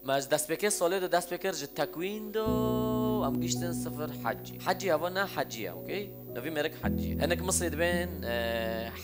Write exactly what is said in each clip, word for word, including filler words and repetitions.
Me ji destpêkê solê de dest pê kir ji tekwîn de û em giştin sifir hecî. Hecî heva ne hecî ye, okey? Novî mêrik hecî ye. Hinek Misrî dibên, e,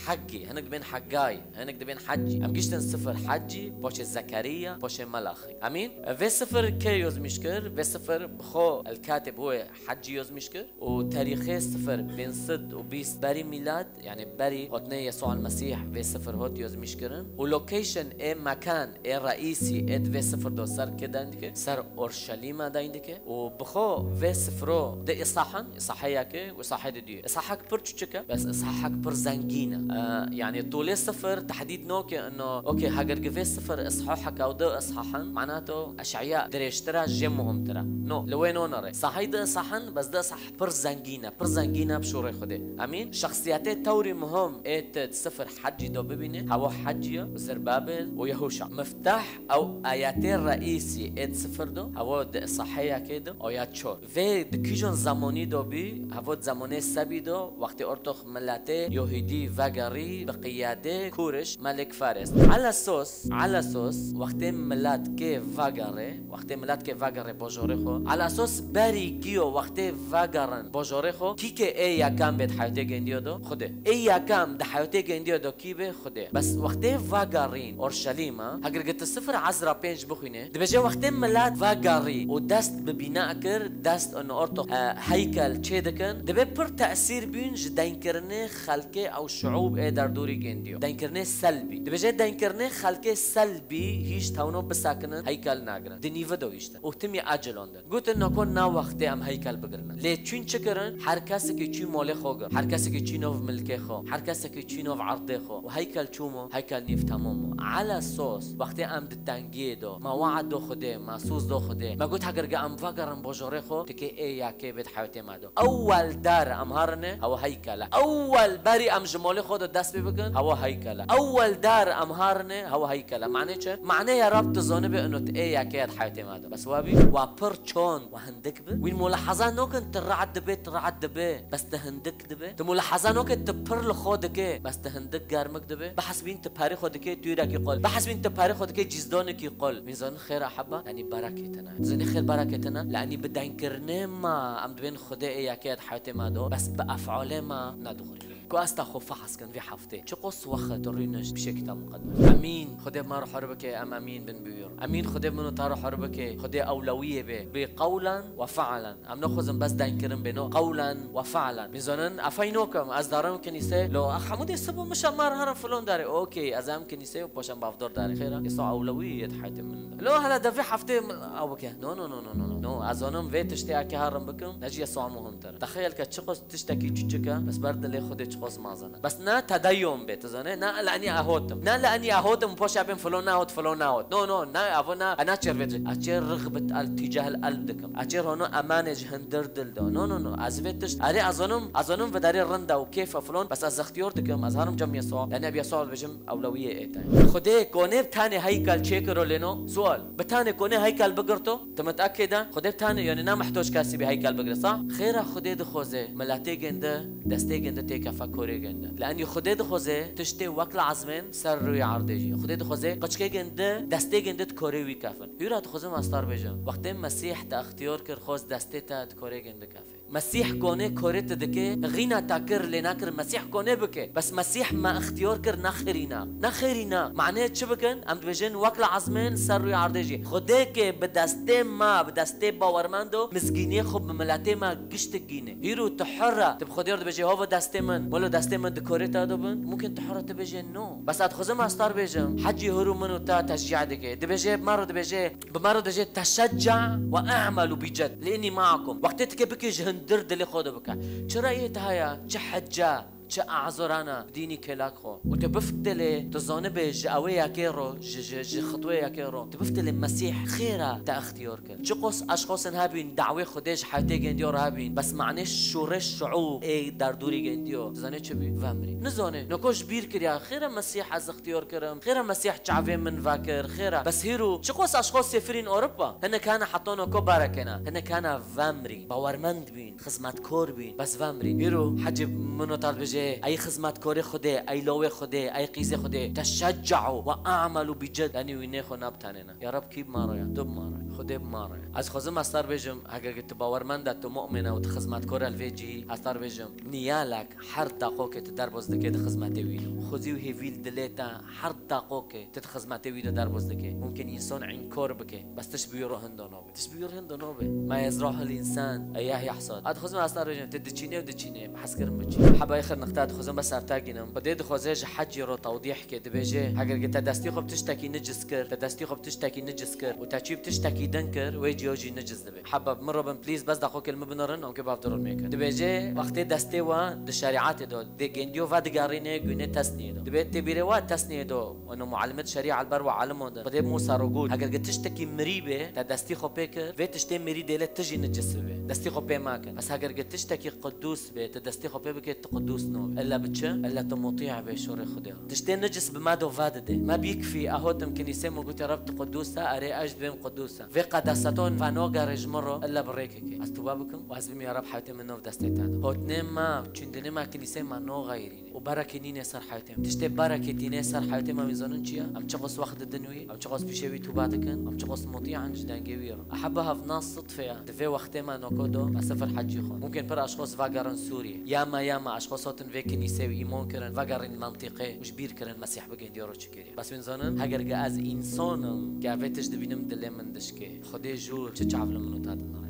heggî, hinek dibên heggay, hinek dibên hecî. Em giştin sifir hecî, paşê Zekeriya, paşê Melaxî. Emîn? Vê sifir kê yozmîş kir? Vê sifir bi xwe el-Katib huwe hecî yozmîş kir. Û tarîxê sifir pênc sed û bîst berî mîlad, yanî berî hotnê Yesû el-Mesîh vê sifir hot yozmîş kirin. Û location ê mekan ê reîsî ê di vê sifir do ser kê deyn dike, ser Orşelîma deyn dike. Û bi xwe vê sifiro di îsahan, îsaheyeke û îsahê di duyê. Îsahek pir çuçik e, bes îsahek pir zengîn e. Ee, yanî tolê sifir tehdîd noke ino, okey, heger gi vê sifir îsahek ew di îsahan, manato eşeya dirêjtir e, jê muhimtir e. No, li wê nonere. Îsahey di îsahan, bes di îsah pir zengîn e, pir zengîn e bi şûrê Xwedê. Emîn? Şexsiyetê tewrî muhim ê tu di sifir hecî do bibîne, hewa hecî ye, Zerbabel û Yehûşa. Miftah ew ayetê reîsî ê di sifir do, hewa di îsaheyekê de, ayet çor. Vê di kîjan zemanî do bî, hewa di zemanê sebî do, wextê ortox miletê Yahûdî vegerî bi qiyadê Kûriş Melik Faris. Ela sos, ela sos, wextê milet kê vegerê, Wextê milet kê vegerê bajorê xwe. Ela sos berî giyo wextê vegerin bajorê xwe. Kî kê ê yekem bê di heyatê gendiyo do? Xwedê. Ê yekem di heyatê gendiyo do kî bê? Xwedê. Bes wextê vegerîn Orşelîma, heger gi tu sifir Ezra pênc bixwîne, dibêje wextê milet vegerî û dest bi bîna kir, dest in orto, e, heykel çê dikin, dibê pir tesîr bîn ji deynkirinê xelkê ew şiûb ê derdorî gendiyo. Deynkirinê selbî. Dibêje deynkirinê xelkê selbî hîç tewno bisekinin, heykel nagirin. Di nîvi de hîştin. Û timî ecilon din. Gotin, nako na wextê em heykel bigirinin. Lê çûn çi kirin? Her kesekî çû molê xwe gir. Her kesekî çû nov milkê xwe. Her kesekî çû nov erdê xwe. Û heykel çû mo? Heykel nîv temam mo. Ela sos, wextê em di tengiyê do, me we'd do Xwedê, me soz do Xwedê. Me got, heger ge em vegerin bojorê xwe, tikê ê yekê bê di heyatê me do. Ewel dar em herine, hewa heykel e. Ewel berî em ji molê xwe de dest pê bikin, hewa heykel e. Ewel dar em herine, hewa heykel e. Mane çi? Mane ya Rab tu zanibe ino tu ê yekê ya di heyatê me de. Bes wa bî, wa pir çond, wa hindik bi. Wîn mulaheza nokin tu rad dibe, tu rad dibe. Bes tu hindik dibe. Tu mulaheza nokin tu pir li xwe dike. Bes tu hindik germik dibe. Bihesbîn tu perê xwe dike, tûyrekî qol. Bihesbîn tu perê xwe dike, cîzdonekî qol. Wîn zanin xêr a heba, yanî bereketine. Zanî xêr bereketine, yanî bi deynkirinê me, em dibên Xwedê ê yekê ya di heyatê me do, bes bi efalê me nedixwînin. Ku ez ta xwe fehs kin vê heftê. Çiqos wext rûnişt bi şê Kitab Muqeddes. Emîn. Xwedê me re hur bike, em emîn bin bûyur. Emîn, Xwedê min û te re hur bike. Xwedê ewlewiyê be. Bê qewlen ve fe'len. Em nexwazin bes deynkirin bê, no, qewlen ve fe'len. Wîn zanin, efey nokim, ez darim kinîse, lo, hemû dê sib û mişa mar herin filon darê. Okey, ez em kinîse û poşem bavdor darê. Xêra, Îsa ewlewî yê di heyatê min de. Lo, hele de vê heftê min, ew bike. No, no, no. No, ez zanim vê tiştê eke herin bikim, ne jî Îsa muhimtir. Texeyel ke çiqos tiştekî çuçik e, bes ber dilê Xwedê çiqos mezin e. Bes ne tedeyon bê, tu zanî? Ne li enî ehotim. Ne li enî ehotim, poşa bên filon nehot, filon nehot. No, no, ne, evo ne, e ne çêr vê. E çêr rixbet el tîcah el elb dikim. E çêr hono emanê ji hindir dil de. No, no, no, ez vê tişt. Erê, ez zonim, ez zonim vedarê rind e û kêf e filon, bes ez extiyar dikim, ez herim cem Yesûa. Lê ne bi Yesûa dibêjim, ewlewiyê ê te. Xwedê konê bi tenê heykel çêkiro lê no? Sual. Bi tenê konê heykel bigirto? Tu mitekid e? Xwedê bi tenê, yanî ne mihtoc kesî bî heykel bigire, sa? Xêra Xwedê dixwaze, miletê gênde, destê gênde têkefe korê gênde. Li enî Xwedê dixwaze, tiştê wek li ezmên ser rûyê erdê jî. Xwedê dixwaze, qiçkê gênde, destê gênde di korê wî kefin. Hûra dixwazim ez te re bêjim. Wextê Mesîh te extiyar kir, xwest destê te di korê gênde kefê. Mesîh konê korê tu dike, xîna te kir lê nekir Mesîh konê bike. Bes Mesîh me ixtiyar kir nexirîna. Nexirîna. Manê çi bikin? Em dibêjin wek li ezmên ser rûyê erdê jî. Xwedê ke bi destê me, bi destê bawermend û mizgîniyê xwe bi miletê me giştik gîne. Hîro tu hur e. Tu bi Xwedê re dibêjê, hova destê min. Welo destê min di korê te de bin. Mumkin tu hur e tu bêjê no. Bes ez dixwazim ez te re bêjim. Hecî hûr û min û te teşcî dike. Dibêje, bi me re dibêje, Bi me re dibêje, "Teşecca ve a'melu bi ced, li inni ma'akum." Wextê dike bike ji hindir dilê xwe de bike. Çi reyê te heye, çi hecca, çi azorana, dînî kêlak xwe. Û tu biftilê, tu zanibe ji ewê yekê ro, ji, ji, ji xitwê yekê ro. Tu biftilê Mesîh xêra te extiyar kir. Çiqos eşxosên hebîn, dawê Xwedê ji heyatê gendiyo re hebîn. Bes manê şûrê şuûb ê derdorî gendiyo. Tu zanê çi bî? Vemirî. Nizanê. Noko ji bîr kiriya. Xêra Mesîh ez extiyar kirim. Xêra Mesîh çavê min vekir. Xêra. Bes hîro çiqos eşxos sêfirîn Ewropa. Hinek hene heta noko berekêne. Hinek hene vemirî. Bawermend bîn. Xizmetkor bîn. Bes vemirî. Hîro hecî min û te re dibêje, Xwedê, ey xizmetkarê Xwedê, ey lawê Xwedê, ey qîzê Xwedê, teşecca'u ve a'melu bi ced. Yanî wî nêxwe nabtanêne. Ya Rab, kî bi ma re ya? Tu bi ma re. Xwedê bi ma re. Ez dixwazim estar bêjim, heger ki tu bawermend e, tu mu'min e û tu xizmetkar e li vê cihî, estar bêjim, niyalek her daqokê tu derbas dike di xizmetê wî de. Xwezî û hêvî li dilê te her daqokê tu di xizmetê wî de derbas dike. Mumkin însan înkar bike, bes tişt bi wî re hinda nabe. Tişt bi wî re hinda nabe. Ma yezra'uhul însan, eyah yahsad. Ez dixwazim estar bêjim, tu diçînê û diçînê, bi hez kirin biçî. Heba êxir nixta dixwazim bes ev tagînim. Xwedê dixwaze ji hecî re tewdîh ke, dibêje, heger ki te destî xwe bi tiştekî nicis kir, te destî xwe bi tiştekî nicis kir û te çî bi tiştekî din kir, wê cî ew jî nicis dibe. Heba min re bin, please, bes daqokê li min binirin, em ki bav dirun mêkin. Dibêje, wextê destê we di şerîetê de, dê gendiyo ve digerîne, gune tesniyê de. Dibê tê bîrê we tesniyê de, û no muallimet şerîa li ber we alimon de. Xwedê bi Musa re got, heger ki tiştekî mirî be, te destî xwe pê kir, vê tiştê mirî dê li tu jî nicis bibe. Destî xwe pê mekin. Bes heger ki tiştekî qudûs be, te destî xwe pê bike, tu qudûs nabe. Illa bi çi? Illa tu mutî be şorê Xwedê re. Tiştê nicis bi me de ve dide. Me bîkfî, ez hatim kinîsê, min gotî, Reb, tu qudûs e, erê, ez jî dibêm qudûs. Vê qedaseta we venogerê ji min re, illa bi rêkekê. Ez tobe bikim û ez bim, ya Reb, heyatê min nav destê te de. Hotnê me, çûndinê me kinîsê me naxeyrîne û berekê nîne ser heyatê me. Tiştê berekê tîne ser heyatê me, wî zanin çi ye? Em çiqas wext didin wî, em çiqas pîşê wî tobe dikin, em çiqas mutî in ji dengê wî re. Ehebba, hev ne sidfe ye. Di vê wextê me noko de, me sifir hecî xwe. Mumkin pir eşxos vegerin Sûriyê. Ya me, ya me, eşxos hatin vê kinîsê û îman kirin, vegerîn mentîqê û ji bîr kirin Mesîh bi gendiya re çi kiriye. Bes wîn zanin, heger ki ez însan im, ki ev ê tişt dibînim, dilê min dişkê. Xwedê jûr çi çav li min û te dinare.